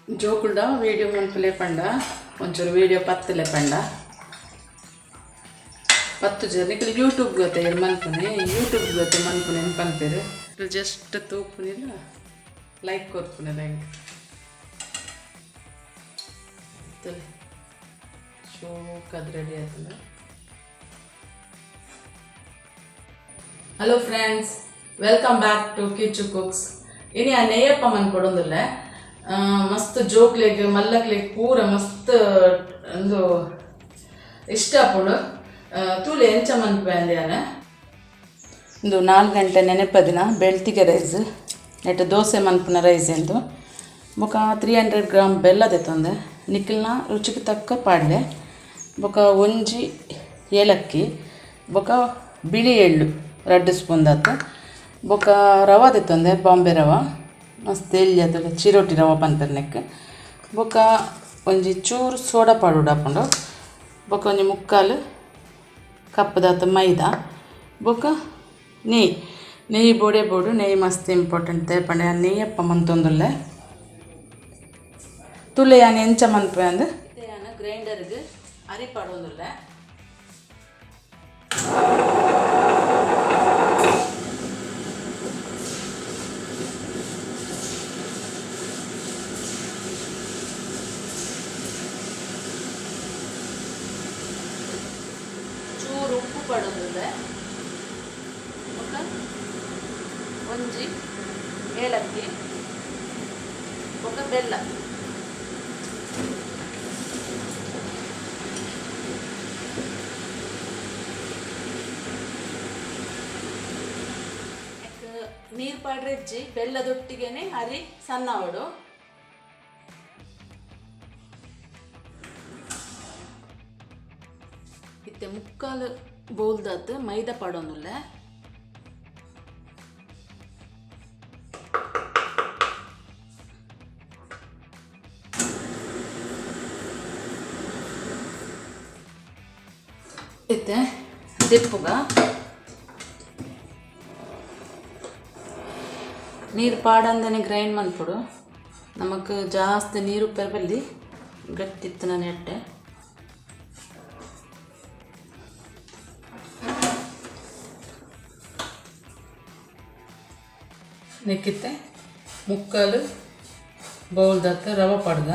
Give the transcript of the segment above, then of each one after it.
ಜೋಕುಲ್ಡ video ಮನ್ಪುಲೆ ಪಂಡ ಒಂಚೂರು video ಪತ್ತಲೆ ಪಂಡ ಪತ್ತು ಜನ ನಿಕುಲು ಯೂಟ್ಯೂಬ್ ಗೊತ್ತೆ ಮನ್ಪುನೆ, ಯೂಟ್ಯೂಬ್ ಗೊತ್ತೆ ಮನ್ಪುನೆ ಪನ್ಪೆರ್. ಜಸ್ಟ್ ತೂಪುನಿಲ್ಲ, ಲೈಕ್ ಕೊರ್ಪುನೆ. ಲೈಕ್ ತೂಲೆ, ಶೋಕಾದ್ ರೆಡಿ ಆತುಂಡು. Hello friends, welcome back to Kichu Cooks. ಇನಿ ಆ ನೆಯ್ಯಪ್ಪ ಮನ್ಪೊಡೊಂದುಲ್ಲೆ. ಮಸ್ತ್ ಜೋಕ್ಲೆಗ್ ಮಲ್ಲಕ್ಲೆಗ್ ಪೂರ ಮಸ್ತ್ ಉಂದು ಇಷ್ಟ ಆಪುಂಡು. ತೂಲೆ ಎಂಚ ಮನ್ಪುವೆ ಅಂದ್ ಯಾನ್. ಉಂದು 4 ಗಂಟೆ ನೆನೆಪದಿನ ಬೆಳ್ತಿಗೆ ರೈಸ್, ನೆಟ್ ದೋಸೆ ಮನ್ಪುನ ರೈಸ್ ಎಂದು. ಬೊಕ 300 ಗ್ರಾಮ್ ಬೆಲ್ಲ ದೆತ್ತೊಂದೆ, ನಿಕಲ್ನ ರುಚಿಗೆ ತಕ್ಕ ಪಾಡ್ಲೆ. ಬೊಕ ಒಂಜಿ ಏಲಕ್ಕಿ, ಬೊಕ ಬಿಳಿ ಎಳ್ಳು 2 ಸ್ಪೂನ್ ದಾತ್. ಬೊಕ ರವೆ ದೆತ್ತೊಂದೆ, ಬಾಂಬೆ ರವೆ, ಮಸ್ತ್ ಎಲ್ಯ ಚಿರೋಟಿ ರವೆ ಪನ್ಪೆರ್ ನೆಕ್ಕ್. ಬೊಕ ಒಂಜಿ ಚೂರು ಸೋಡಾ ಪಾಡೊಡಾಪುಂಡು. ಬೊಕ ಒಂಜಿ ಮುಕ್ಕಾಲು ಕಪ್ ದಾತ್ ಮೈದಾ, ಬೊಕ ನೆಯ್ಯಿ. ನೆಯ್ಯಿ ಬೋಡೇ ಬೋಡು, ನೆಯ್ಯಿ ಮಸ್ತ್ ಇಂಪಾರ್ಟೆಂಟ್ ದಾಯೆ ಪಂಡ ನೆಯ್ಯಪ್ಪ ಮಂತೊಂದುಲ್ಲೆ. ತೂಲೆ ಯಾನ್ ಎಂಚ ಮನ್ಪುವೆ ಅಂದ್. ಇತ್ತೆ ಯಾನ್ ಗ್ರೈಂಡರ್ಗ್ ಅರಿ ಪಾಡೊಂದುಲ್ಲೆ. ಚೂರು ಉಪ್ಪು ಪಾಡೊಂದುಲ್ಲೆ. ಬೊಕ ಒಂಜಿ ಏಲಕ್ಕಿ, ಬೊಕ ಬೆಲ್ಲ. ನೀರು ಪಾಡ್ರೆಜ್ಜಿ, ಬೆಲ್ಲದೊಟ್ಟಿಗೆನೆ ಅರಿ ಸಣ್ಣ ಆವೊಡು. ಇತ್ತೆ ಮುಕ್ಕಾಲು ಬೌಲ್ದಾತ್ ಮೈದಾ ಪಾಡೊಂದುಲ್ಲೆ. ಇತ್ತೆ ದೆಪ್ಪುಗ. ನೀರು ಪಾಡಂದನೆ ಗ್ರೈಂಡ್ ಮನ್ಪೊಡು. ನಮಕ್ ಜಾಸ್ತಿ ನೀರು ಉಪ್ಪೆರೆ ಗಟ್ಟಿ ಇತ್ತಿನ ನೆಟ್ಟೆ. ನೆಕ್ಕಿತ್ತೆ ಮುಕ್ಕಾಲು ಬೌಲ್ದಾತ್ ರವೆ ಪಾಡ್ಗ.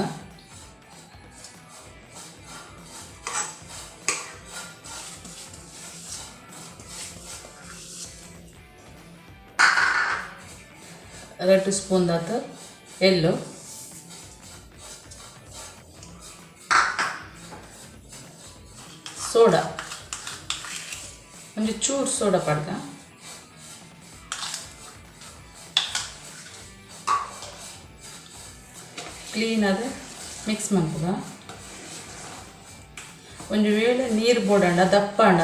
2 ಸ್ಪೂನ್ ದಾತ್ ಎಳ್ಳು, ಸೋಡಾ, ಒಂಜಿ ಚೂರು ಸೋಡಾ ಪಾಡ್ಗ. ಕ್ಲೀನ್ ಆದ್ ಮಿಕ್ಸ್ ಮನ್ಪುಗ. ಒಂಜಿ ವೇಳೆ ನೀರು ಬೋಡಾಂಡ, ದಪ್ಪಾಂಡ,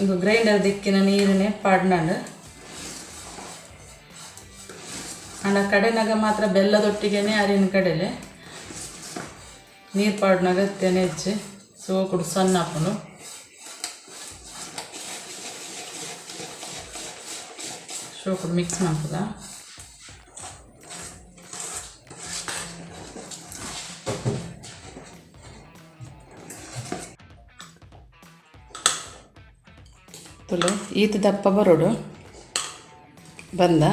ಉಂದು ಗ್ರೈಂಡರ್ ದಿಕ್ಕಿನ ನೀರನ್ನೇ ಪಾಡ್ನಾಂಡ್. ಆಂಡ ಕಡೆನಗ ಮಾತ್ರ ಬೆಲ್ಲದೊಟ್ಟಿಗೆನೆ ಅರಿನ ಕಡೆಲೆ, ನೀರು ಪಾಡ್ನಾಗ ತೆನೆಜ್ಜಿ ಸೋಕುಡು ಸಣ್ಣ ಆಪುಂಡು. ಸೋಕುಡು ಮಿಕ್ಸ್ ಮನ್ಪುಗ. ತುಲೆ, ಈತ್ ದಪ್ಪ ಬರೋಡು ಬಂದ.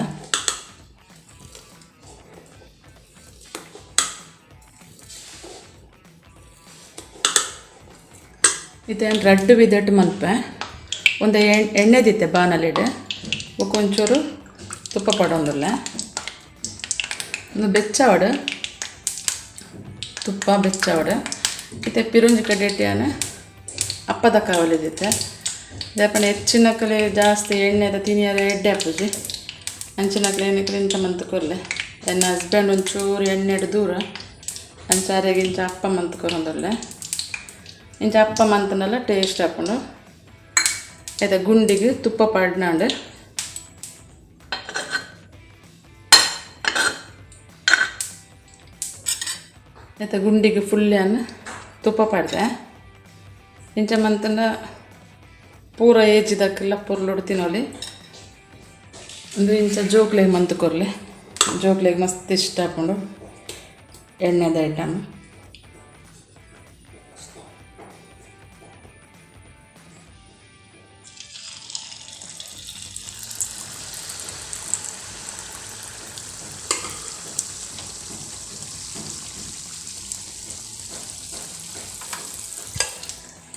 ಇತ್ತೆ ರಡ್ಡ್ ವಿಧಟ್ ಮನ್ಪೆ. ಒಂದು ಎಣ್ಣೆ ದಿತ್ತೆ ಬಾಣಲಿಡ್, ಬೊಕ ಒಂಚೂರು ತುಪ್ಪ ಪಾಡೊಂದುಲ್ಲೆ. ಉಂದು ಬೆಚ್ಚಾವಡ್, ತುಪ್ಪ ಬೆಚ್ಚಾವಡ್. ಇತ್ತೆ ಪಿರುಂಜಿ ಕಡೆಟ್ ಯಾನ್ ಅಪ್ಪದ ಕಾವಲಿ ದಿತ್ತೆ. ದಾಯೆ ಪಂಡ ಹೆಚ್ಚಿನಕಲೆ ಜಾಸ್ತಿ ಎಣ್ಣೆದ ತಿನಿಯರೆ ಎಡ್ಡೆ ಆಪುಜಿ. ಅಂಚಿನಕಲೆ ಎನಕ್ಲೆ ಇಂಚ ಮಂತ್ ಕೊರ್ಲೆ. ಎನ್ನ ಹಸ್ಬೆಂಡ್ ಒಂಚೂರು ಎಣ್ಣೆಡ್ ದೂರ, ಅಂಚ ಅರೆಗ್ ಇಂಚ ಅಪ್ಪ ಮಂತ್ ಕೊರೊಂದುಲ್ಲೆ. ಇಂಚ ಅಪ್ಪ ಮಂತ್ಂಡಲ ಟೇಸ್ಟ್ ಆಪುಂಡು. ಐತ ಗುಂಡಿಗ್ ತುಪ್ಪ ಪಾಡ್ನಾಂಡ್. ಐತ ಗುಂಡಿಗ್ ಫುಲ್ ಯಾನ್ ತುಪ್ಪ ಪಾಡ್ದೆ. ಇಂಚ ಮಂತ್ಂಡ ಪೂರ ಏಜಿದಕ್ಲೆಲ ಪೊರ್ಲುಡು ತಿನೊಲಿ. ಉಂದು ಇಂಚ ಜೋಕ್ಲೆಗ್ ಮಂತ್ ಕೊರ್ಲೆ, ಜೋಕ್ಲೆಗ್ ಮಸ್ತ್ ಇಷ್ಟ ಆಪುಂಡು. ಎಣ್ಣೆದ ಐಟಮ್.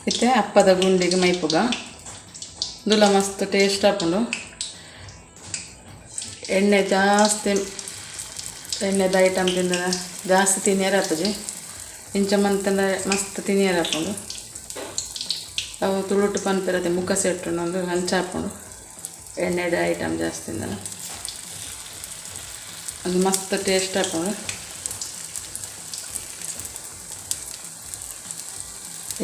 ಇತ್ತೆ ಅಪ್ಪದ ಗುಂಡಿಗೆ ಮೈಪುಗ. ಉಂದುಲ ಮಸ್ತ್ ಟೇಸ್ಟ್ ಆಪುಂಡು. ಎಣ್ಣೆ ಜಾಸ್ತಿ, ಎಣ್ಣೆದ ಐಟಮ್ ತಿಂದರೆ ಜಾಸ್ತಿ ತಿನ್ಯರೆ ಆಪುಜಿ. ಇಂಚ ಮಂತಂಡ ಮಸ್ತ್ ತಿನ್ಯರೆ ಆಪುಂಡು. ಅವು ತುಳುಟು ಪನ್ಪೆರ್ ಮುಖ ಸೆಟ್ಟುಂಡು ಅಂದ್, ಅಂಚ ಆಪುಂಡು ಎಣ್ಣೆದ ಐಟಮ್ ಜಾಸ್ತಿ ತಿಂದನ. ಅದು ಮಸ್ತ್ ಟೇಸ್ಟ್ ಆಪುಂಡು.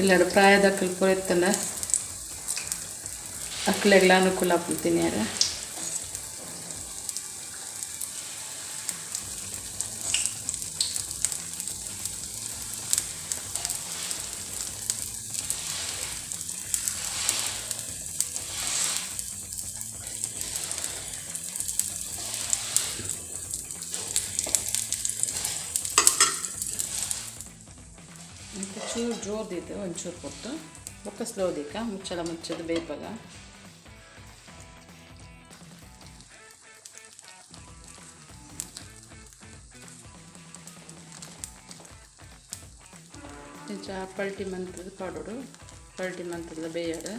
ಇಲ್ಲಡ್ ಪ್ರಾಯದಕುಲು ಪೂರ ಇತ್ತುಂಡ ಅಕ್ಲೆಗ್ಲ ಅನುಕೂಲ ಆಪುಂಡು ತಿನ್ಯರೆ. ಚೂರು ಜೋರು ದೀದ್ ಒಂಚೂರು ಪೊರ್ತು, ಬೊಕ್ಕ ಸ್ಲೋ ದೀಕ, ಮುಚ್ಚಳ ಮುಚ್ಚದ ಬೇಯ್ಪಗ. ಇಂಚ ಪಲ್ಟಿ ಮಂತ್ದ್ ಪಾಡೊಡು, ಪಲ್ಟಿ ಮಂತ್ದ್ ಬೇಯಡ್.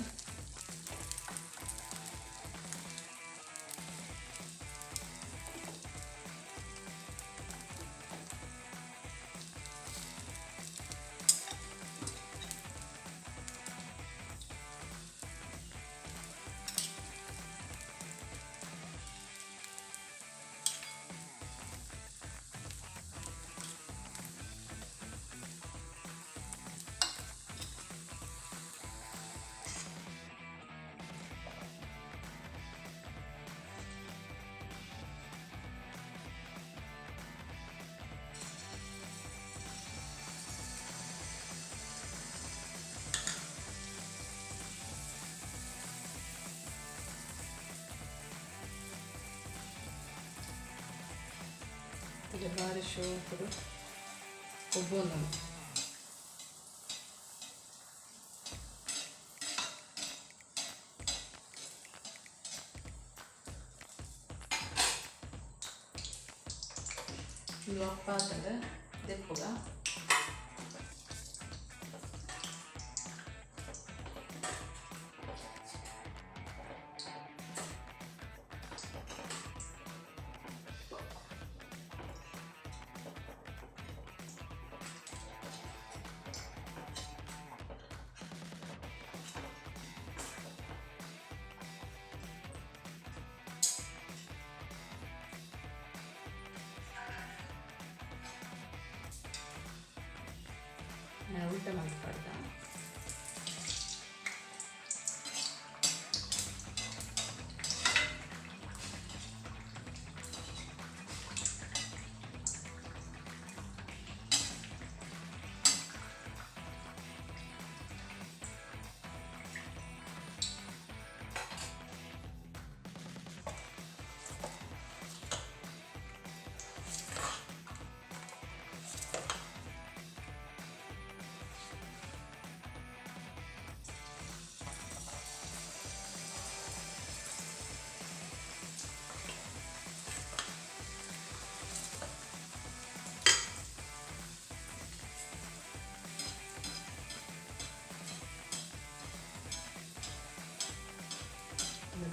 ಬಾರಿ ಶೋಕುಡು ಉಬ್ಬೊಂದುಂಡು. ಉಂದು ಅಪ್ಪ ಆತಂಡ ದೆಪ್ಪುಗ. ಉಲ್ಟ ಮಂತ್ ಪಾಡ್ದ.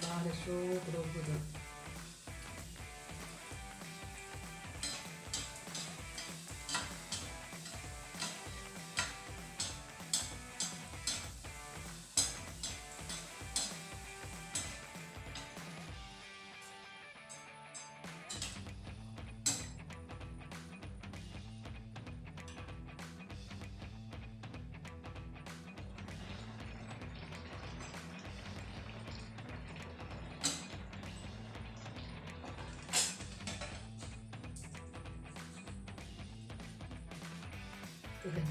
ಬಾರಿ ಶೋಕುಡು ಉಬ್ಬುದು.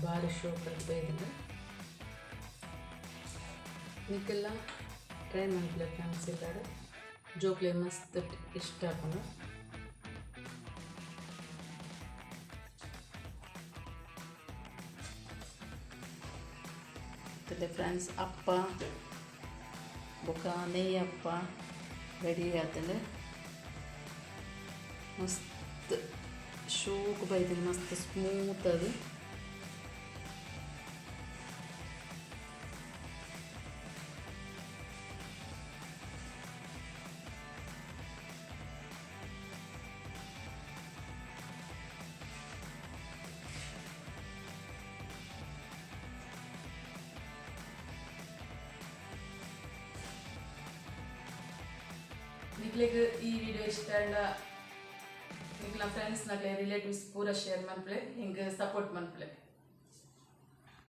ಬಾರಿ ಶೋಕದ ಬೇಯ್ದಂಡ. ನಿಕ್ಕೆಲ್ಲ ಟ್ರೈ ಮನ್ಪುಲೆ ಫ್ರೆಂಡ್ಸ್. ಇಲ್ಲಡ್ ಜೋಕ್ಲೆ ಮಸ್ತ್ ಇಷ್ಟ ಆಪುಂಡು. ಆತೆ ಫ್ರೆಂಡ್ಸ್. ಅಪ್ಪ ಬೊಕ ನೆಯ್ಯಪ್ಪ ರೆಡಿ ಆತಂಡ್. ಮಸ್ತ್ ಶೋಕು ಬೈದಿನ, ಮಸ್ತ್ ಸ್ಮೂತ್ ಅದು. ನಿಕ್ಲೆಗ್ ಈ ವಿಡಿಯೋ ಇಷ್ಟ ಆಂಡ ನಿಕ್ಲ ಫ್ರೆಂಡ್ಸ್ ನಕ್ಲೆ ರಿಲೇಟಿವ್ಸ್ ಪೂರ ಶೇರ್ ಮನ್ಪುಲೆ, ಹಿಂಗೆ ಸಪೋರ್ಟ್ ಮನ್ಪುಲೆ.